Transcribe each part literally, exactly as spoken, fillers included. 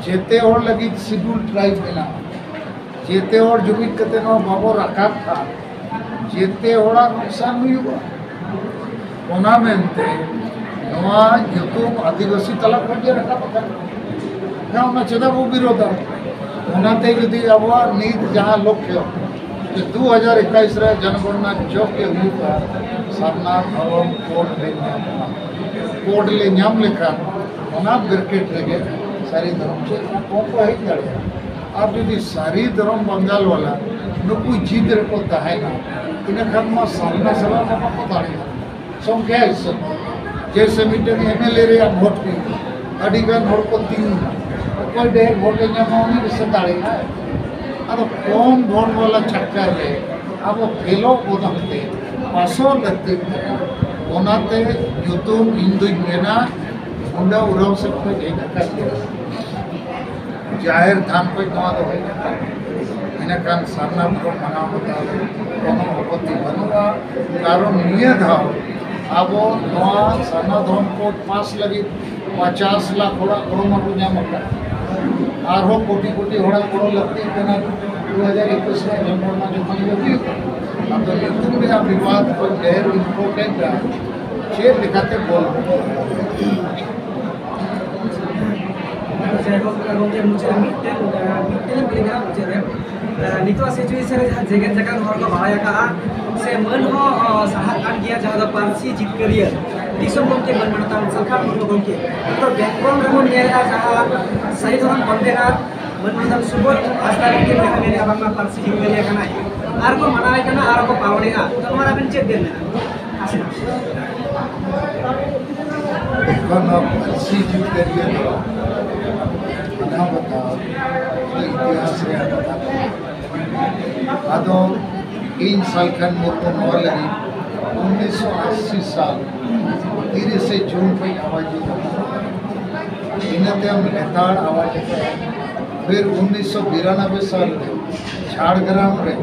ᱡᱮᱛᱮ ᱦᱚᱲ ᱞᱟᱹᱜᱤᱫ ᱥᱤᱰᱩᱞ ᱴᱨᱟᱭᱤᱵᱽ ᱢᱮᱱᱟᱜᱼᱟ᱾ ᱡᱮᱛᱮ ᱦᱚᱲ ᱡᱩᱢᱤᱫ ᱠᱟᱛᱮ ᱱᱚᱣᱟ ᱵᱟᱵᱚ ᱨᱟᱠᱟᱵ ᱠᱷᱟᱱ ᱡᱮᱛᱮ ᱦᱚᱲᱟᱜ ᱱᱩᱠᱥᱟᱱ ᱦᱩᱭᱩᱜᱼᱟ᱾ ᱚᱱᱟ ᱢᱮᱱᱛᱮ ᱱᱚᱣᱟ ᱧᱩᱛᱩᱢ ᱟᱹᱫᱤᱵᱟᱹᱥᱤ ᱛᱟᱞᱟ ᱠᱷᱚᱱ ᱜᱮ ᱨᱟᱠᱟᱵ ᱟᱠᱟᱱᱟ᱾ ᱦᱮᱸ, ᱚᱱᱟ ᱪᱮᱫᱟᱜ ᱵᱚ ᱵᱤᱨᱳᱫᱟ? ᱚᱱᱟᱛᱮ ᱡᱩᱫᱤ ᱟᱵᱚᱣᱟᱜ ᱱᱤᱛ ᱡᱟᱦᱟᱸ ᱞᱚᱠᱠᱷᱚ ᱡᱮ ᱫᱩ ᱦᱟᱡᱟᱨ ᱮᱠᱟᱭᱤᱥ ᱨᱮ ᱡᱚᱱᱚᱜᱚᱱᱱᱟ ᱡᱚᱜ ᱜᱮ ᱦᱩᱭᱩᱜᱼᱟ, ᱥᱟᱨᱱᱟ ᱫᱷᱚᱨᱚᱢ ᱠᱳᱰ ᱞᱮ ᱧᱟᱢᱟ᱾ ᱠᱳᱰ ᱞᱮ ᱧᱟᱢ ᱞᱮᱠᱷᱟᱱ ᱚᱱᱟ ᱵᱨᱮᱠᱮᱴ ᱨᱮᱜᱮ ᱥᱟᱹᱨᱤ ᱫᱷᱚᱨᱚᱢ ᱪᱮᱫ ᱠᱚ ᱠᱚ ᱦᱮᱡ ᱫᱟᱲᱮᱭᱟᱜᱼᱟ᱾ ᱟᱨ ᱡᱩᱫᱤ ᱥᱟᱹᱨᱤ ᱫᱷᱚᱨᱚᱢ ᱵᱟᱝᱜᱟᱞ ᱣᱟᱞᱟ ᱱᱩᱠᱩ ᱡᱤᱫ ᱨᱮᱠᱚ ᱛᱟᱦᱮᱱᱟ, ᱤᱱᱟᱹ ᱠᱷᱟᱱ ᱢᱟ ᱥᱟᱨᱱᱟ ᱥᱮᱵᱟ ᱢᱟ ᱵᱟᱠᱚ ᱫᱟᱲᱮᱭᱟᱜᱼᱟ᱾ ᱥᱚᱝᱠᱷᱭᱟ ᱦᱤᱥᱟᱹᱵ, ᱡᱮᱭᱥᱮ ᱢᱤᱫᱴᱮᱱ ᱮᱢ ᱮᱞ ᱮ ᱨᱮᱭᱟᱜ ᱵᱷᱳᱴ ᱦᱩᱭᱩᱜᱼᱟ, ᱟᱹᱰᱤ ᱜᱟᱱ ᱦᱚᱲ ᱠᱚ ᱛᱤᱸᱜᱩᱱᱟ, ᱚᱠᱚᱭ ᱰᱷᱮᱨ ᱵᱷᱳᱴ ᱮ ᱧᱟᱢᱟ ᱩᱱᱤ ᱜᱮᱥᱮ ᱫᱟᱲᱮᱭᱟᱜᱼᱟᱭ᱾ ᱟᱫᱚ ᱠᱚᱢ ᱵᱷᱳᱴ ᱣᱟᱞᱟ ᱪᱟᱠᱠᱟᱨ ᱨᱮ ᱟᱵᱚ ᱯᱷᱮᱞᱚᱜ ᱵᱚᱫᱚᱞ ᱛᱮ ᱯᱟᱥᱚᱜ ᱞᱟᱹᱠᱛᱤ ᱠᱟᱱᱟ᱾ ᱚᱱᱟᱛᱮ ᱧᱩᱛᱩᱢ ᱤᱧ ᱫᱩᱧ ᱢᱮᱱᱟ, ᱜᱩᱱᱰᱟᱹ ᱩᱨᱟᱣ ᱥᱮᱫ ᱠᱷᱚᱱ ᱦᱮᱡ ᱟᱠᱟᱱ ᱜᱮᱭᱟ᱾ ᱡᱟᱦᱮᱨ ᱛᱷᱟᱱ ᱠᱷᱚᱱ ᱱᱚᱣᱟ ᱫᱚ ᱦᱮᱡ ᱟᱠᱟᱱᱟ᱾ ᱤᱱᱟᱹᱠᱷᱟᱱ ᱥᱟᱨᱱᱟ ᱫᱷᱚᱨᱚᱢ ᱢᱟᱱᱟᱣ ᱵᱟᱛᱟᱣ ᱨᱮ ᱠᱳᱱᱳ ᱟᱯᱚᱛᱛᱤ ᱵᱟᱹᱱᱩᱜᱼᱟ᱾ ᱠᱟᱨᱚᱱ ᱱᱤᱭᱟᱹ ᱫᱷᱟᱣ ᱟᱵᱚ ᱱᱚᱣᱟ ᱥᱟᱨᱱᱟ ᱫᱷᱚᱨᱚᱢ ᱠᱳᱰ ᱯᱟᱥ ᱞᱟᱹᱜᱤᱫ ᱯᱚᱪᱟᱥ ᱞᱟᱠᱷ ᱦᱚᱲᱟᱜ ᱜᱚᱲᱚ ᱢᱟᱵᱚ ᱧᱟᱢ ᱟᱠᱟᱫ᱾ ᱟᱨᱦᱚᱸ ᱠᱳᱴᱤ ᱠᱳᱴᱤ ᱦᱚᱲᱟᱜ ᱜᱚᱲᱚ ᱞᱟᱹᱠᱛᱤᱜ ᱠᱟᱱᱟ᱾ ᱫᱩ ᱦᱟᱡᱟᱨ ᱮᱠᱩᱥ ᱨᱮ ᱡᱚᱱᱜᱚᱬᱱᱟ ᱡᱚᱠᱷᱚᱱ ᱜᱮ ᱦᱩᱭᱩᱜᱼᱟ, ᱟᱫᱚ ᱧᱩᱛᱩᱢ ᱨᱮᱭᱟᱜ ᱵᱤᱵᱟᱫ ᱠᱷᱚᱱ ᱰᱷᱮᱨ ᱤᱢᱯᱚᱨᱴᱮᱱᱴ ᱪᱮᱫ ᱞᱮᱠᱟᱛᱮ ᱵᱚᱞ ᱡᱟᱭᱦᱳᱠ, ᱜᱚᱢᱠᱮ, ᱢᱩᱪᱟᱹᱫ ᱨᱮ ᱢᱤᱫᱴᱮᱱ, ᱢᱤᱫᱴᱮᱱ ᱞᱤᱧ ᱠᱩᱞᱤ ᱠᱟᱱᱟ ᱢᱩᱪᱟᱹᱫ ᱨᱮ᱾ ᱱᱤᱛᱚᱜ ᱥᱤᱪᱩᱭᱮᱥᱚᱱ ᱨᱮ ᱡᱟᱦᱟᱸ ᱡᱮᱜᱮᱛ ᱡᱟᱠᱟᱛ ᱦᱚᱲ ᱠᱚ ᱵᱟᱲᱟᱭ ᱟᱠᱟᱫᱼᱟ, ᱥᱮ ᱢᱟᱹᱱ ᱦᱚᱸ ᱥᱟᱦᱟᱜ ᱠᱟᱱ ᱜᱮᱭᱟ, ᱡᱟᱦᱟᱸ ᱫᱚ ᱯᱟᱹᱨᱥᱤ ᱡᱤᱛᱠᱟᱹᱨᱤᱭᱟᱹ, ᱫᱤᱥᱚᱢ ᱜᱚᱢᱠᱮ ᱢᱟᱹᱱ ᱢᱟᱱᱚᱛᱟᱱ ᱥᱟᱞᱠᱷᱟᱱ ᱢᱩᱨᱢᱩ ᱜᱚᱢᱠᱮ᱾ ᱱᱤᱛᱚᱜ ᱵᱮᱝᱜᱚᱞ ᱨᱮᱵᱚᱱ ᱧᱮᱞᱮᱫᱼᱟ, ᱡᱟᱦᱟᱸ ᱥᱟᱹᱦᱤ ᱫᱷᱚᱨᱚᱢ ᱠᱚᱱᱵᱷᱮᱱᱟᱨ ᱢᱟᱹᱱ ᱢᱟᱱᱚᱛᱟᱱ ᱥᱩᱵᱳᱫᱷ ᱦᱟᱸᱥᱫᱟ ᱜᱚᱢᱠᱮ ᱱᱚᱣᱟ ᱢᱮᱱᱮᱫᱼᱟ, ᱵᱟᱝᱢᱟ ᱯᱟᱹᱨᱥᱤ ᱡᱤᱛᱠᱟᱹᱨᱤᱭᱟᱹ ᱠᱟᱱᱟᱭ᱾ ᱟᱨ ᱠᱚ ᱢᱟᱱᱟᱣᱮ ᱠᱟᱱᱟ, ᱟᱨ ᱠᱚ ᱯᱟᱞᱚᱱᱮᱫᱼᱟ᱾ ᱛᱚ, ᱱᱚᱣᱟ ᱨᱮ ᱟᱵᱮᱱ ᱪᱮᱫ ᱵᱮᱱ ᱢᱮᱱᱟ? ᱮᱠᱷᱚᱱ ᱱᱚᱣᱟ ᱯᱟᱹᱨᱥᱤ ᱡᱤᱛᱠᱟᱹᱨᱤᱭᱟᱹ ᱫᱚ ᱢᱟᱱᱟᱣ ᱵᱟᱛᱟᱣ ᱤᱛᱤᱦᱟᱥ ᱨᱮᱭᱟᱜ ᱠᱟᱛᱷᱟ ᱠᱟᱱᱟ᱾ ᱟᱫᱚ ᱤᱧ ᱥᱟᱞᱠᱷᱟᱱ ᱢᱩᱨᱢᱩ ᱱᱚᱣᱟ ᱞᱟᱹᱜᱤᱫ ᱩᱱᱤᱥᱥᱚ ᱟᱥᱤ ᱥᱟᱞ ᱛᱤᱨᱤᱥᱮ ᱡᱩᱱ ᱠᱷᱚᱱ ᱟᱣᱟᱡ ᱤᱧ ᱮᱦᱚᱵ ᱠᱮᱫᱟ᱾ ᱤᱱᱟᱹ ᱛᱟᱭᱚᱢ ᱞᱮᱛᱟᱲ ᱟᱣᱟᱡ ᱟᱠᱟᱫᱟ᱾ ᱯᱷᱤᱨ ᱩᱱᱤᱥᱥᱚ ᱵᱤᱨᱟᱱᱚᱵᱵᱳᱭ ᱥᱟᱞ ᱨᱮ ᱡᱷᱟᱲᱜᱨᱟᱢ ᱨᱮ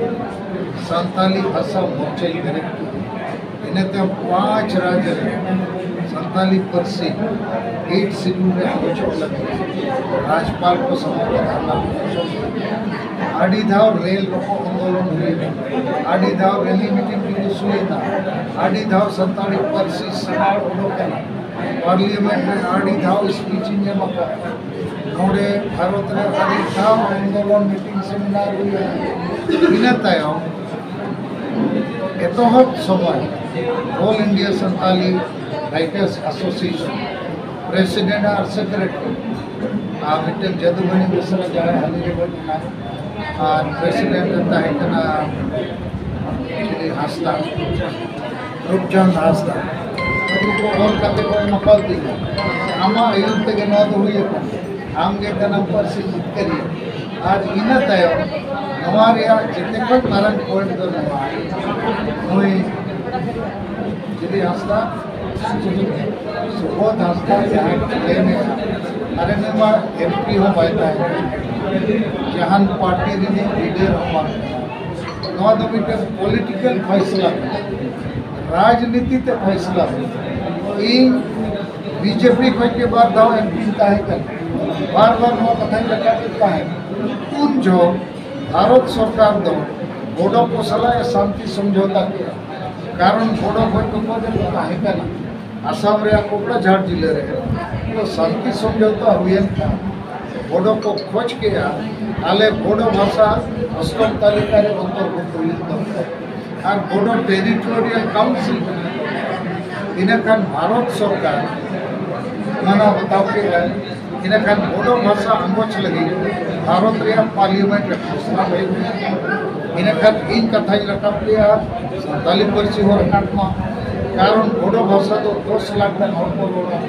ᱥᱟᱱᱛᱟᱞᱤ ᱵᱷᱟᱥᱟ ᱢᱳᱨᱪᱟᱧ ᱵᱮᱨᱮᱫ ᱠᱮᱫᱟ᱾ ᱤᱱᱟᱹ ᱛᱟᱭᱚᱢ ᱯᱟᱸᱪ ᱨᱟᱡᱽ ᱨᱮ ᱥᱟᱱᱛᱟᱞᱤ ᱯᱟᱹᱨᱥᱤ ᱮᱭᱤᱴ ᱥᱤᱰᱩᱞ ᱨᱮ ᱟᱞᱳᱪᱚᱱᱟ ᱞᱟᱹᱜᱤᱫ ᱨᱟᱡᱽᱯᱟᱞ ᱠᱚ ᱥᱟᱢᱟᱝ ᱨᱮ ᱫᱷᱟᱨᱱᱟ ᱯᱨᱚᱫᱚᱨᱥᱚᱱ ᱦᱩᱭ ᱮᱱᱟ, ᱟᱹᱰᱤ ᱫᱷᱟᱣ ᱨᱮᱞ ᱨᱚᱯᱚᱲ ᱟᱱᱫᱳᱞᱚᱱ ᱦᱩᱭ ᱮᱱᱟ, ᱟᱹᱰᱤ ᱫᱷᱟᱣ ᱨᱮᱞᱤ ᱢᱤᱴᱤᱝ ᱡᱩᱞᱩᱥ ᱦᱩᱭ ᱮᱱᱟ, ᱟᱹᱰᱤ ᱫᱷᱟᱣ ᱥᱟᱱᱛᱟᱲᱤ ᱯᱟᱹᱨᱥᱤ ᱥᱮᱬᱟ ᱚᱰᱚᱠ ᱮᱱᱟ, ᱯᱟᱨᱞᱤᱭᱟᱢᱮᱱᱴ ᱨᱮ ᱟᱹᱰᱤ ᱫᱷᱟᱣ ᱥᱯᱤᱪ ᱤᱧ ᱮᱢ ᱟᱠᱟᱫᱟ, ᱱᱚᱰᱮ ᱵᱷᱟᱨᱚᱛ ᱨᱮ ᱟᱹᱰᱤ ᱫᱷᱟᱣ ᱟᱱᱫᱳᱞᱚᱱ ᱢᱤᱴᱤᱝ ᱥᱮᱢᱤᱱᱟᱨ ᱦᱩᱭ ᱮᱱᱟ᱾ ᱤᱱᱟᱹ ᱛᱟᱭᱚᱢ ᱮᱛᱚᱦᱚᱵ ᱥᱚᱢᱚᱭ All India Santali Writers Association president ᱟᱨ secretary ᱟᱨ ᱢᱤᱫᱴᱮᱱ ᱡᱟᱫᱩᱢᱚᱱᱤ ᱵᱮᱥᱨᱟ, ᱡᱟᱦᱟᱸᱭ ᱦᱟᱹᱞᱤ ᱨᱮ ᱜᱚᱡ ᱮᱱᱟᱭ, ᱟᱨ president ᱨᱮ ᱛᱟᱦᱮᱸ ᱠᱟᱱᱟ ᱪᱤᱞᱤ ᱦᱟᱸᱥᱫᱟ, ᱨᱩᱯᱪᱟᱸᱫᱽ ᱦᱟᱸᱥᱫᱟ᱾ ᱩᱱᱠᱩ ᱠᱚ ᱚᱞ ᱠᱟᱛᱮ ᱠᱚ ᱮᱢ ᱟᱠᱟᱫᱤᱧᱟ, ᱟᱢᱟᱜ ᱟᱹᱭᱩᱨ ᱛᱮᱜᱮ ᱱᱚᱣᱟ ᱫᱚ ᱦᱩᱭ ᱟᱠᱟᱱᱟ, ᱟᱢ ᱜᱮ ᱠᱟᱱᱟᱢ ᱯᱟᱹᱨᱥᱤ ᱡᱤᱛᱠᱟᱹᱨᱤᱭᱟᱹ᱾ ᱟᱨ ᱤᱱᱟᱹ ᱛᱟᱭᱚᱢ ᱱᱚᱣᱟ ᱨᱮᱭᱟᱜ ᱡᱮᱛᱮ ᱠᱷᱚᱱ ᱢᱟᱨᱟᱝ ᱯᱚᱭᱮᱱᱴ ᱫᱚ ᱱᱚᱣᱟ, ᱱᱩᱭ ᱡᱤᱞᱤ ᱦᱟᱸᱥᱫᱟ, ᱥᱩᱵᱳᱫᱷ ᱦᱟᱸᱥᱫᱟ ᱡᱟᱦᱟᱸᱭ ᱠᱚ ᱞᱟᱹᱭ ᱢᱮᱭᱟ, ᱟᱨ ᱩᱱᱤ ᱢᱟ ᱮᱢᱯᱤ ᱦᱚᱸ ᱵᱟᱭ ᱛᱟᱦᱮᱸ ᱠᱟᱱᱟ, ᱡᱟᱦᱟᱱ ᱯᱟᱨᱴᱤ ᱨᱤᱱᱤᱡ ᱞᱤᱰᱟᱨ ᱦᱚᱸ ᱵᱟᱝ ᱠᱟᱱᱟ᱾ ᱱᱚᱣᱟ ᱫᱚ ᱢᱤᱫᱴᱮᱱ ᱯᱚᱞᱤᱴᱤᱠᱟᱞ ᱯᱷᱟᱭᱥᱞᱟ ᱠᱟᱱᱟ, ᱨᱟᱡᱽᱱᱤᱛᱤ ᱛᱮ ᱯᱷᱟᱭᱥᱞᱟ ᱠᱟᱱᱟ᱾ ᱤᱧ ᱵᱤᱡᱮᱯᱤ ᱠᱷᱚᱱ ᱜᱮ ᱵᱟᱨ ᱫᱷᱟᱣ ᱮᱢᱯᱤᱧ ᱛᱟᱦᱮᱸ ᱠᱟᱱᱟ, ᱵᱟᱨ ᱵᱟᱨ ᱱᱚᱣᱟ ᱠᱟᱛᱷᱟᱧ ᱨᱟᱠᱟᱵᱮᱫ ᱛᱟᱦᱮᱸᱫ᱾ ᱩᱱ ᱡᱚᱦᱚᱜ ᱵᱷᱟᱨᱚᱛ ᱥᱚᱨᱠᱟᱨ ᱫᱚ ᱵᱳᱰᱳ ᱠᱚ ᱥᱟᱞᱟᱜ ᱮ ᱥᱟᱱᱛᱤ ᱥᱚᱢᱡᱷᱚᱛᱟ ᱠᱮᱫᱼᱟ, ᱠᱟᱨᱚᱱ ᱵᱳᱰᱳ ᱠᱷᱚᱱ ᱠᱚ ᱠᱚ ᱛᱟᱦᱮᱸ ᱠᱟᱱᱟ ᱟᱥᱟᱢ ᱨᱮᱭᱟᱜ ᱠᱳᱠᱲᱟᱡᱷᱟᱲ ᱡᱤᱞᱟᱹ ᱨᱮ᱾ ᱛᱚ ᱥᱟᱱᱛᱤ ᱥᱚᱢᱡᱷᱚᱛᱟ ᱦᱩᱭᱮᱱ ᱠᱷᱟᱱ ᱵᱳᱰᱳ ᱠᱚ ᱠᱷᱚᱡᱽ ᱠᱮᱫᱼᱟ, ᱟᱞᱮ ᱵᱳᱰᱳ ᱵᱷᱟᱥᱟ ᱚᱥᱴᱚᱢ ᱛᱟᱹᱞᱤᱠᱟ ᱨᱮ ᱚᱱᱛᱚᱨᱵᱷᱩᱠᱛᱚ ᱦᱩᱭᱩᱜ ᱫᱚᱨᱠᱟᱨ᱾ ᱟᱨ ᱵᱳᱰᱳ ᱴᱮᱨᱤᱴᱳᱨᱤᱭᱟᱞ ᱠᱟᱣᱩᱱᱥᱤᱞ ᱠᱟᱱᱟ, ᱤᱱᱟᱹ ᱠᱷᱟᱱ ᱵᱷᱟᱨᱚᱛ ᱥᱚᱨᱠᱟᱨ ᱢᱟᱱᱟᱣ ᱵᱟᱛᱟᱣ ᱠᱮᱫᱼᱟᱭ᱾ ᱤᱱᱟᱹ ᱠᱷᱟᱱ ᱵᱳᱰᱳ ᱵᱷᱟᱥᱟ ᱟᱸᱜᱚᱪ ᱞᱟᱹᱜᱤᱫ ᱵᱷᱟᱨᱚᱛ ᱨᱮᱭᱟᱜ ᱯᱟᱨᱞᱤᱭᱟᱢᱮᱱᱴ ᱨᱮ ᱜᱷᱳᱥᱚᱱᱟ ᱦᱩᱭ ᱮᱱᱟ᱾ ᱤᱱᱟᱹ ᱠᱷᱟᱱ ᱤᱧ ᱠᱟᱛᱷᱟᱧ ᱨᱟᱠᱟᱵ ᱠᱮᱫᱼᱟ, ᱥᱟᱱᱛᱟᱞᱤ ᱯᱟᱹᱨᱥᱤ ᱦᱚᱸ ᱨᱟᱠᱟᱵ ᱢᱟ, ᱠᱟᱨᱚᱱ ᱵᱳᱰᱳ ᱵᱷᱟᱥᱟ ᱫᱚ ᱫᱚᱥ ᱞᱟᱠᱷ ᱜᱟᱱ ᱦᱚᱲ ᱠᱚ ᱨᱚᱲᱟ,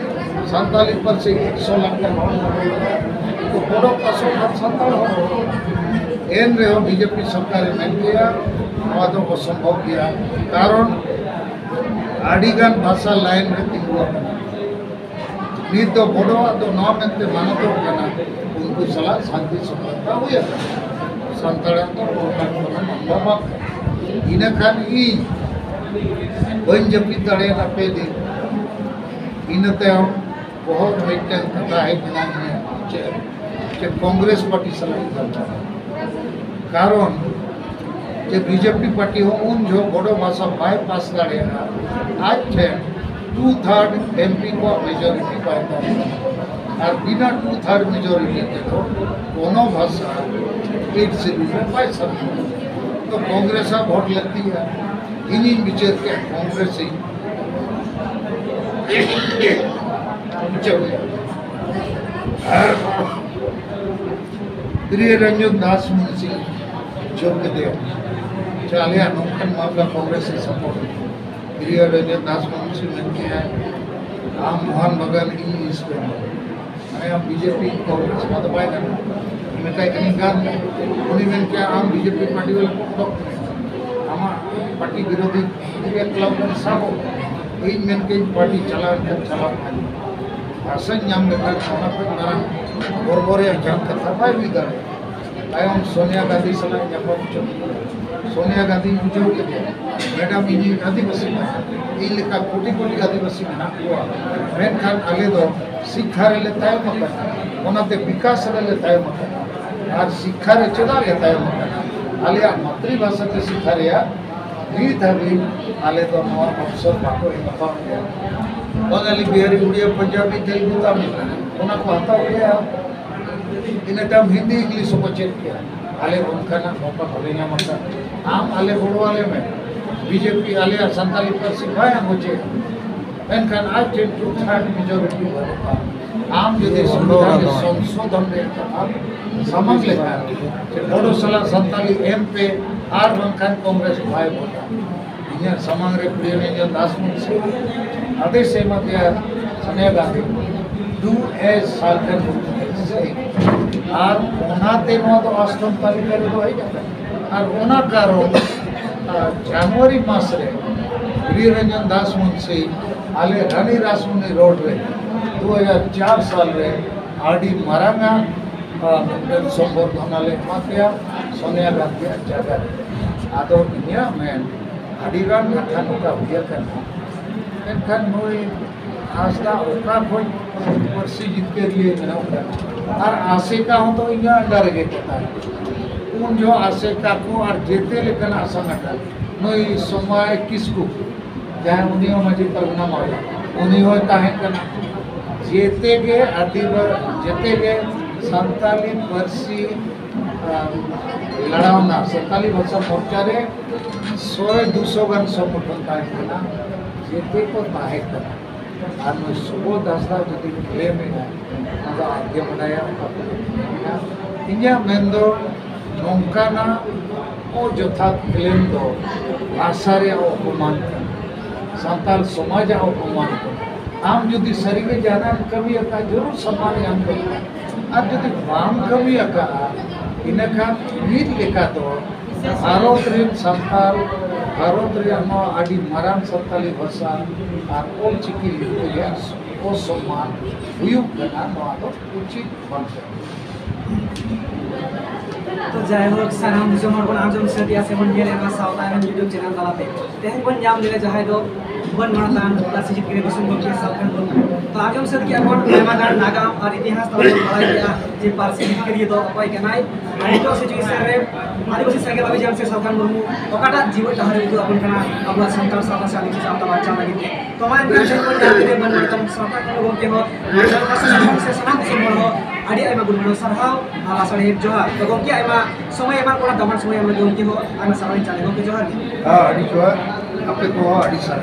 ᱥᱟᱱᱛᱟᱞᱤ ᱯᱟᱹᱨᱥᱤ ᱮᱠᱥᱚ ᱞᱟᱠᱷ ᱜᱟᱱ ᱦᱚᱲ ᱠᱚ ᱨᱚᱲᱟ᱾ ᱛᱚ ᱵᱳᱰᱳ ᱯᱟᱥᱚᱠ ᱠᱷᱟᱱ ᱥᱟᱱᱛᱟᱲ ᱦᱚᱲ ᱮᱱ ᱨᱮᱦᱚᱸ ᱵᱤᱡᱮᱯᱤ ᱥᱚᱨᱠᱟᱨᱮ ᱢᱮᱱ ᱠᱮᱫᱼᱟ, ᱱᱚᱣᱟ ᱫᱚ ᱚᱥᱚᱢᱵᱷᱚᱵ ᱜᱮᱭᱟ, ᱠᱟᱨᱚᱱ ᱟᱹᱰᱤᱜᱟᱱ ᱵᱷᱟᱥᱟ ᱞᱟᱭᱤᱱ ᱨᱮ ᱛᱤᱸᱜᱩ ᱟᱠᱟᱱᱟ᱾ ᱱᱤᱛ ᱫᱚ ᱵᱳᱰᱳᱣᱟᱜ ᱫᱚ ᱱᱚᱣᱟ ᱢᱮᱱᱛᱮ ᱢᱟᱱᱚᱛᱚᱜ ᱠᱟᱱᱟ, ᱩᱱᱠᱩ ᱥᱟᱞᱟᱜ ᱥᱟᱱᱛᱤ ᱥᱚᱢᱡᱷᱚᱛᱟ ᱦᱩᱭ ᱟᱠᱟᱱᱟ, ᱥᱟᱱᱛᱟᱲᱟᱜ ᱫᱚ ᱚᱱᱠᱟᱱ ᱠᱳᱱᱳ ᱢᱟᱢᱞᱟ ᱵᱟᱝ ᱠᱟᱱᱟ᱾ ᱤᱱᱟᱹ ᱠᱷᱟᱱ ᱤᱧ ᱵᱟᱹᱧ ᱡᱟᱹᱯᱤᱫ ᱫᱟᱲᱮᱭᱟᱫᱟ ᱯᱮ ᱫᱤᱱ᱾ ᱤᱱᱟᱹ ᱛᱟᱭᱚᱢ ᱵᱚᱦᱚᱜ ᱨᱮ ᱢᱤᱫᱴᱟᱝ ᱠᱟᱛᱷᱟ ᱦᱮᱡ ᱮᱱᱟ, ᱤᱧᱟᱹᱜ ᱪᱮᱫ ᱪᱮᱫ ᱠᱚᱝᱜᱨᱮᱥ ᱯᱟᱨᱴᱤ ᱥᱟᱞᱟᱜ ᱤᱧ ᱜᱟᱞᱢᱟᱨᱟᱣᱟ? ᱠᱟᱨᱚᱱ ᱡᱮ ᱵᱤᱡᱮᱯᱤ ᱯᱟᱨᱴᱤ ᱦᱚᱸ ᱩᱱ ᱡᱚᱦᱚᱜ ᱵᱚᱰᱚ ᱵᱷᱟᱥᱟ ᱵᱟᱭ ᱯᱟᱥ ᱫᱟᱲᱮᱭᱟᱜᱼᱟ, ᱟᱡ ᱴᱷᱮᱱ ᱴᱩ ᱛᱷᱟᱨᱰ ᱮᱢᱯᱤ ᱠᱚᱣᱟᱜ ᱢᱮᱡᱚᱨᱤᱴᱤ ᱵᱟᱭ ᱛᱟᱦᱮᱸ ᱠᱟᱱᱟ᱾ ᱟᱨ ᱵᱤᱱᱟ ᱴᱩ ᱛᱷᱟᱨᱰ ᱢᱮᱡᱚᱨᱤᱴᱤ ᱛᱮᱫᱚ ᱠᱳᱱᱳ ᱵᱷᱟᱥᱟ ᱮᱭᱤᱴ ᱥᱤᱰᱩᱞ ᱨᱮ ᱵᱟᱭ ᱥᱟᱵᱤᱜᱼᱟ᱾ ᱛᱚ ᱠᱚᱝᱜᱨᱮᱥ ᱟᱜ ᱵᱷᱳᱴ ᱞᱟᱹᱠᱛᱤᱜᱼᱟ᱾ ᱤᱧᱤᱧ ᱵᱤᱪᱟᱹᱨ ᱠᱮᱫ ᱠᱚᱝᱜᱨᱮᱥ ᱤᱧ ᱵᱤᱪᱟᱹᱨ ᱠᱮᱫ᱾ ᱟᱨ ᱯᱨᱤᱭᱚ ᱨᱚᱧᱡᱚᱱ ᱫᱟᱥ ᱢᱩᱱᱥᱤ ᱡᱳᱨ ᱠᱮᱫᱮᱭᱟ ᱡᱮ ᱟᱞᱮᱭᱟᱜ ᱱᱚᱝᱠᱟᱱ ᱢᱟᱢᱞᱟ ᱠᱚᱝᱜᱨᱮᱥ ᱮ ᱥᱟᱯᱳᱨᱴ᱾ ᱯᱨᱤᱭᱚ ᱨᱚᱧᱡᱚᱱ ᱫᱟᱥ ᱢᱩᱱᱥᱤ ᱢᱮᱱ ᱠᱮᱫᱼᱟ, ᱟᱢ ᱢᱳᱦᱚᱱ ᱵᱟᱜᱟᱱ ᱤᱧ ᱤᱥᱴ ᱵᱮᱝᱜᱚᱞ, ᱢᱟᱱᱮ ᱟᱢ ᱵᱤᱡᱮᱯᱤ ᱠᱚᱝᱜᱨᱮᱥ ᱢᱟ ᱫᱚ ᱵᱟᱭ ᱜᱟᱱᱚᱜᱼᱟ᱾ ᱢᱮᱛᱟᱭ ᱠᱟᱹᱱᱟᱹᱧ ᱜᱟᱱ ᱜᱮ᱾ ᱩᱱᱤ ᱢᱮᱱ ᱠᱮᱫᱼᱟ, ᱟᱢ ᱵᱤᱡᱮᱯᱤ ᱯᱟᱨᱴᱤ ᱵᱟᱞᱟ ᱠᱚ ᱚᱰᱚᱠ ᱢᱮ, ᱟᱢᱟᱜ ᱯᱟᱨᱴᱤ ᱵᱤᱨᱳᱫᱷᱤ ᱮᱠᱞᱟᱵ ᱵᱚᱱ ᱥᱟᱵᱚᱜ᱾ ᱤᱧ ᱢᱮᱱ ᱠᱮᱫ ᱯᱟᱨᱴᱤ ᱪᱟᱞᱟᱣ ᱮᱱᱠᱷᱟᱱ ᱪᱟᱞᱟᱜ ᱢᱟ᱾ ᱟᱥᱟᱧ ᱧᱟᱢ ᱞᱮᱠᱷᱟᱱ ᱚᱱᱟ ᱠᱷᱚᱱ ᱢᱟᱨᱟᱝ ᱜᱚᱨᱵᱚ ᱨᱮᱭᱟᱜ ᱡᱟᱦᱟᱸ ᱠᱟᱛᱷᱟ ᱵᱟᱭ ᱦᱩᱭ ᱫᱟᱲᱮᱭᱟᱜᱼᱟ᱾ ᱛᱟᱭᱚᱢ ᱥᱳᱱᱤᱭᱟ ᱜᱟᱱᱫᱷᱤ ᱥᱟᱞᱟᱜ ᱧᱟᱯᱟᱢ ᱦᱚᱪᱚ ᱠᱮᱫᱟ᱾ ᱥᱳᱱᱤᱭᱟ ᱜᱟᱱᱫᱷᱤᱧ ᱵᱩᱡᱷᱟᱹᱣ ᱠᱮᱫᱮᱭᱟ, ᱢᱮᱰᱟᱢ, ᱤᱧᱤᱧ ᱟᱹᱫᱤᱵᱟᱹᱥᱤ ᱠᱟᱱᱟ, ᱤᱧ ᱞᱮᱠᱟ ᱠᱳᱴᱤ ᱠᱳᱴᱤ ᱟᱹᱫᱤᱵᱟᱹᱥᱤ ᱢᱮᱱᱟᱜ ᱠᱚᱣᱟ, ᱢᱮᱱᱠᱷᱟᱱ ᱟᱞᱮ ᱫᱚ ᱥᱤᱠᱠᱷᱟ ᱨᱮᱞᱮ ᱛᱟᱭᱚᱢ ᱟᱠᱟᱱᱟ, ᱚᱱᱟᱛᱮ ᱵᱤᱠᱟᱥ ᱨᱮᱞᱮ ᱛᱟᱭᱚᱢ ᱟᱠᱟᱱᱟ᱾ ᱟᱨ ᱥᱤᱠᱠᱷᱟ ᱨᱮ ᱪᱮᱫᱟᱜ ᱞᱮ ᱛᱟᱭᱚᱢ ᱟᱠᱟᱱᱟ? ᱟᱞᱮᱭᱟᱜ ᱢᱟᱛᱨᱤ ᱵᱷᱟᱥᱟ ᱛᱮ ᱥᱤᱠᱠᱷᱟ ᱨᱮᱭᱟᱜ ᱱᱤᱛ ᱦᱟᱹᱵᱤᱡ ᱟᱞᱮ ᱫᱚ ᱱᱚᱣᱟ ᱚᱯᱥᱚᱨ ᱵᱟᱠᱚ ᱮᱢ ᱟᱠᱟᱫ ᱞᱮᱭᱟ᱾ ᱵᱟᱝᱟᱞᱤ, ᱵᱤᱦᱟᱨᱤ, ᱩᱲᱤᱭᱟ, ᱯᱚᱧᱡᱟᱵᱤ, ᱛᱮᱞᱜᱩ, ᱛᱟᱢᱤᱞ, ᱚᱱᱟ ᱠᱚ ᱦᱟᱛᱟᱣ ᱞᱮᱭᱟ᱾ ᱤᱱᱟᱹ ᱛᱟᱭᱚᱢ ᱦᱤᱱᱫᱤ, ᱤᱝᱞᱤᱥ ᱦᱚᱸᱠᱚ ᱪᱮᱫ ᱠᱮᱭᱟ᱾ ᱟᱞᱮ ᱚᱱᱠᱟᱱᱟᱜ ᱢᱚᱠᱟ ᱵᱟᱞᱮ ᱧᱟᱢ ᱟᱠᱟᱫ᱾ ᱟᱢ ᱟᱞᱮ ᱜᱚᱲᱚ ᱟᱞᱮ ᱢᱮ᱾ ᱵᱤᱡᱮᱯᱤ ᱟᱞᱮᱭᱟᱜ ᱥᱟᱱᱛᱟᱞᱤ ᱯᱟᱹᱨᱥᱤ ᱵᱟᱭ ᱟᱸᱜᱚᱪᱮᱫ᱾ ᱢᱮᱱᱠᱷᱟᱱ ᱟᱡ ᱴᱷᱮᱱ ᱴᱩ ᱛᱷᱟᱨᱰ ᱢᱮᱡᱚᱨᱤᱴᱤ ᱵᱟᱹᱱᱩᱜᱼᱟ᱾ ᱟᱢ ᱡᱩᱫᱤ ᱥᱚᱝᱵᱤᱫᱷᱟᱱ ᱨᱮ ᱥᱚᱝᱥᱳᱫᱷᱚᱱ ᱨᱮᱭᱟᱜ ᱠᱟᱛᱷᱟ ᱥᱟᱢᱟᱝ ᱞᱮᱠᱷᱟᱱ, ᱥᱮ ᱵᱚᱰᱚ ᱥᱟᱞᱟᱜ ᱥᱟᱱᱛᱟᱞᱤ ᱮᱢ ᱯᱮ, ᱟᱨ ᱵᱟᱝᱠᱷᱟᱱ ᱠᱚᱝᱜᱨᱮᱥ ᱵᱟᱭ ᱵᱷᱳᱴᱟ᱾ ᱤᱧᱟᱹᱜ ᱥᱟᱢᱟᱝ ᱨᱮ ᱯᱨᱤᱭᱚ ᱨᱚᱧᱡᱚᱱ ᱫᱟᱥ ᱢᱩᱱᱥᱤ ᱟᱫᱮᱥ ᱮ ᱮᱢᱟ ᱫᱮᱭᱟ ᱥᱳᱱᱤᱭᱟ ᱜᱟᱱᱫᱷᱤ, ᱰᱩ ᱮᱡ ᱥᱟᱨᱠᱮᱱ ᱥᱮ᱾ ᱟᱨ ᱚᱱᱟᱛᱮ ᱱᱚᱣᱟ ᱫᱚ ᱚᱥᱴᱚᱢ ᱛᱟᱹᱞᱤᱠᱟ ᱨᱮᱫᱚ ᱦᱮᱡ ᱟᱠᱟᱱᱟ᱾ ᱟᱨ ᱚᱱᱟ ᱠᱟᱨᱚᱱ, ᱟᱨ ᱡᱟᱱᱩᱣᱟᱨᱤ ᱢᱟᱥ ᱨᱮ ᱯᱨᱤᱭᱚ ᱨᱚᱧᱡᱚᱱ ᱫᱟᱥ ᱢᱩᱱᱥᱤ ᱟᱞᱮ ᱨᱟᱱᱤ ᱨᱟᱥᱢᱩᱱᱤ ᱨᱳᱰ ᱨᱮ ᱫᱩ ᱦᱟᱡᱟᱨ ᱪᱟᱨ ᱥᱟᱞ ᱨᱮ ᱟᱹᱰᱤ ᱢᱟᱨᱟᱝ ᱟᱜ, ᱟᱨ ᱢᱤᱫᱴᱮᱱ ᱥᱚᱢᱵᱚᱨᱫᱷᱚᱱᱟ ᱞᱮ ᱮᱢᱟ ᱯᱮᱭᱟ ᱥᱳᱱᱤᱭᱟ ᱜᱟᱱᱫᱷᱤᱭᱟᱜ ᱡᱟᱭᱜᱟ ᱨᱮ᱾ ᱟᱫᱚ ᱤᱧᱟᱹᱜ ᱢᱮᱱ, ᱟᱹᱰᱤ ᱜᱟᱱ ᱠᱟᱛᱷᱟ ᱱᱚᱝᱠᱟ ᱦᱩᱭ ᱟᱠᱟᱱᱟ, ᱢᱮᱱᱠᱷᱟᱱ ᱱᱩᱭ ᱦᱟᱸᱥᱫᱟ ᱚᱠᱟ ᱠᱷᱚᱱ ᱯᱟᱹᱨᱥᱤ ᱡᱤᱛᱠᱟᱹᱨᱤᱭᱟᱹ ᱵᱮᱱᱟᱣ ᱠᱟᱱᱟ? ᱟᱨ ᱟᱥᱮᱠᱟ ᱦᱚᱸ ᱛᱚ ᱤᱧᱟᱹᱜ under ᱨᱮᱜᱮ ᱠᱚ ᱛᱟᱦᱮᱸ ᱠᱟᱱᱟ᱾ ᱩᱱ ᱡᱚᱦᱚᱜ ᱟᱥᱮᱠᱟ ᱠᱚ ᱟᱨ ᱡᱮᱛᱮ ᱞᱮᱠᱟᱱᱟᱜ ᱥᱚᱝᱜᱚᱴᱷᱚᱱ, ᱱᱩᱭ ᱥᱚᱢᱟᱭ ᱠᱤᱥᱠᱩ, ᱡᱟᱦᱟᱸᱭ ᱩᱱᱤ ᱦᱚᱸ ᱢᱟᱹᱡᱷᱤ ᱯᱟᱨᱜᱟᱱᱟ ᱢᱚᱦᱚᱫᱚᱭ, ᱩᱱᱤ ᱦᱚᱸᱭ ᱛᱟᱦᱮᱸ ᱠᱟᱱᱟ᱾ ᱡᱮᱛᱮ ᱜᱮ ᱟᱹᱫᱤᱵᱟ-, ᱡᱮᱛᱮ ᱜᱮ ᱥᱟᱱᱛᱟᱞᱤ ᱯᱟᱹᱨᱥᱤ, ᱟᱸ, ᱞᱟᱲᱟᱣᱱᱟ, ᱥᱟᱱᱛᱟᱞᱤ ᱵᱷᱟᱥᱟ ᱢᱳᱨᱪᱟ ᱨᱮ ᱥᱚᱭ ᱫᱩᱥᱚ ᱜᱟᱱ ᱥᱚᱝᱜᱚᱴᱷᱚᱱ ᱛᱟᱦᱮᱸ ᱠᱟᱱᱟ, ᱡᱮᱛᱮ ᱠᱚ ᱛᱟᱦᱮᱸ ᱠᱟᱱᱟ᱾ ᱟᱨ ᱱᱩᱭ ᱥᱩᱵᱳᱫᱷ ᱦᱟᱸᱥᱫᱟ ᱡᱩᱫᱤ claim ᱮᱫᱟᱭ, ᱚᱱᱟ ᱫᱚ ᱟᱡ ᱜᱮ ᱵᱟᱰᱟᱭᱟ ᱚᱠᱟ ᱠᱚᱨᱮ ᱢᱮᱱᱟᱜᱼᱟ᱾ ᱤᱧᱟᱹᱜ ᱢᱮᱱ ᱫᱚ ᱱᱚᱝᱠᱟᱱᱟᱜ ᱚᱡᱚᱛᱷᱟᱛ claim ᱫᱚ ᱵᱷᱟᱥᱟ ᱨᱮᱭᱟᱜ ᱚᱯᱚᱢᱟᱱ ᱠᱟᱱᱟ, ᱥᱟᱱᱛᱟᱲ ᱥᱚᱢᱟᱡᱟᱜ ᱚᱯᱚᱢᱟᱱ ᱠᱟᱱᱟ᱾ ᱟᱢ ᱡᱩᱫᱤ ᱥᱟᱹᱨᱤᱜᱮ ᱡᱟᱦᱟᱱᱟᱜ ᱮᱢ ᱠᱟᱹᱢᱤ ᱟᱠᱟᱫ, ᱡᱟᱹᱨᱩᱲ ᱥᱚᱱᱢᱟᱱ ᱧᱟᱢ ᱫᱚᱨᱠᱟᱨ᱾ ᱟᱨ ᱡᱩᱫᱤ ᱵᱟᱢ ᱠᱟᱹᱢᱤ ᱟᱠᱟᱫᱼᱟ, ᱤᱱᱟᱹᱠᱷᱟᱱ ᱢᱤᱫ ᱞᱮᱠᱟ ᱫᱚ ᱵᱷᱟᱨᱚᱛ ᱨᱮᱱ ᱥᱟᱱᱛᱟᱲ, ᱵᱷᱟᱨᱚᱛ ᱨᱮᱭᱟᱜ ᱱᱚᱣᱟ ᱟᱹᱰᱤ ᱢᱟᱨᱟᱝ ᱥᱟᱱᱛᱟᱲᱤ ᱵᱷᱟᱥᱟ ᱟᱨ ᱚᱞ ᱪᱤᱠᱤ ᱞᱤᱯᱤ ᱨᱮᱭᱟᱜ ᱚᱥᱚᱢᱢᱟᱱ ᱦᱩᱭᱩᱜ ᱠᱟᱱᱟ, ᱱᱚᱣᱟ ᱫᱚ ᱩᱪᱤᱛ ᱵᱟᱝ ᱠᱟᱱᱟ᱾ ᱛᱚ ᱡᱟᱭᱦᱳᱠ, ᱥᱟᱱᱟᱢ ᱫᱤᱥᱚᱢ ᱦᱚᱲ ᱵᱚᱱ ᱟᱸᱡᱚᱢ ᱥᱟᱹᱛ ᱮᱜᱼᱟ ᱥᱮ ᱵᱚᱱ ᱧᱮᱞ ᱮᱫᱟ ᱥᱟᱶᱛᱟ ᱨᱮᱱ YouTube channel ᱛᱟᱞᱟᱛᱮ᱾ ᱛᱮᱦᱮᱧ ᱵᱚᱱ ᱧᱟᱢ ᱞᱮᱫᱟ ᱡᱟᱦᱟᱸᱭ ᱫᱚ ᱢᱟᱹᱱ ᱢᱟᱱᱚᱛᱟᱱ ᱨᱟᱥᱤᱡᱤᱛ ᱜᱤᱨᱟᱹ ᱫᱤᱥᱚᱢ ᱜᱚᱢᱠᱮ ᱥᱟᱞᱠᱷᱟᱱ ᱢᱩᱨᱢᱩ᱾ ᱛᱚ ᱟᱸᱡᱚᱢ ᱥᱟᱹᱛ ᱠᱮᱜᱼᱟ ᱵᱚᱱ ᱟᱭᱢᱟ ᱜᱟᱱ ᱱᱟᱜᱟᱢ ᱟᱨ ᱤᱛᱤᱦᱟᱥ ᱛᱟᱞᱟ ᱵᱚᱱ ᱵᱟᱲᱟᱭ ᱠᱮᱜᱼᱟ ᱡᱮ ᱯᱟᱹᱨᱥᱤ ᱡᱤᱛᱠᱟᱹᱨᱤᱭᱟᱹ ᱫᱚ ᱚᱠᱚᱭ ᱠᱟᱱᱟᱭ᱾ ᱟᱨ ᱱᱤᱛᱚᱜ situation ᱨᱮ ᱟᱹᱫᱤᱵᱟᱹᱥᱤ ᱥᱮᱸᱜᱮᱞ ᱚᱵᱷᱤᱡᱟᱱ ᱥᱮ ᱥᱟᱞᱠᱷᱟᱱ ᱢᱩᱨᱢᱩ ᱚᱠᱟᱴᱟᱜ ᱡᱤᱣᱮᱫ ᱰᱟᱦᱟᱨ ᱮ ᱩᱫᱩᱜ ᱟᱵᱚᱱ ᱠᱟᱱᱟ ᱟᱵᱚᱣᱟᱜ ᱥᱟᱱᱛᱟᱲ ᱥᱟᱶᱛᱟ ᱥᱮ ᱟᱹᱫᱤᱵᱟᱹᱥᱤ ᱥᱟᱶᱛᱟ ᱵᱟᱧᱪᱟᱣ ᱞᱟᱹᱜᱤᱫ ᱛᱮ᱾ ᱛᱚ ᱢᱟ ᱮᱱᱠᱷᱟᱱ ᱛᱮᱦᱮᱧ ᱵᱚᱱ ᱧᱟᱢ ᱠᱮᱫᱟ ᱢᱟᱹᱱ ᱢᱟᱱᱚᱛᱟᱱ ᱥᱟᱶᱛᱟ ᱠᱟᱹᱢᱤ ᱜᱚᱢᱠᱮ ᱦᱚᱸ, ᱢᱟᱹᱱ ᱢᱟᱱᱚᱛᱟᱱ ᱥᱮ ᱥᱟᱱᱟᱢ ᱫᱤᱥᱚᱢ ᱦᱚᱲ ᱦᱚᱸ ᱟᱹᱰᱤ ᱟᱭᱢᱟ ᱜᱩᱱ ᱢᱟᱱᱟᱣ ᱥᱟᱨᱦᱟᱣ ᱟᱨ ᱞᱟᱥᱟᱲᱦᱮᱫ ᱡᱚᱦᱟᱨ᱾ ᱛᱚ ᱜᱚᱢᱠᱮ ᱟᱭᱢᱟ ᱥᱚᱢᱚᱭ ᱮᱢᱟᱜ ᱠᱚᱲᱟ ᱫᱟᱢᱟᱱ ᱥᱚᱢᱚᱭ ᱮᱢ ᱞᱟᱹᱜᱤᱫ ᱜᱚᱢᱠᱮ ᱦᱚᱸ ᱟᱭᱢᱟ ᱥᱟᱨᱦᱟᱣ ᱤᱧ ᱪᱟᱞ ᱟᱠᱚ ᱠᱟᱱᱟ᱾ ᱡᱚᱦᱟᱨ ᱜᱮ᱾ ᱦᱮᱸ, ᱟᱹᱰᱤ ᱡᱚᱦᱟᱨ, ᱟᱯᱮ ᱠᱚᱦᱚᱸ ᱟᱹᱰᱤ ᱥᱟᱨᱦᱟᱣ᱾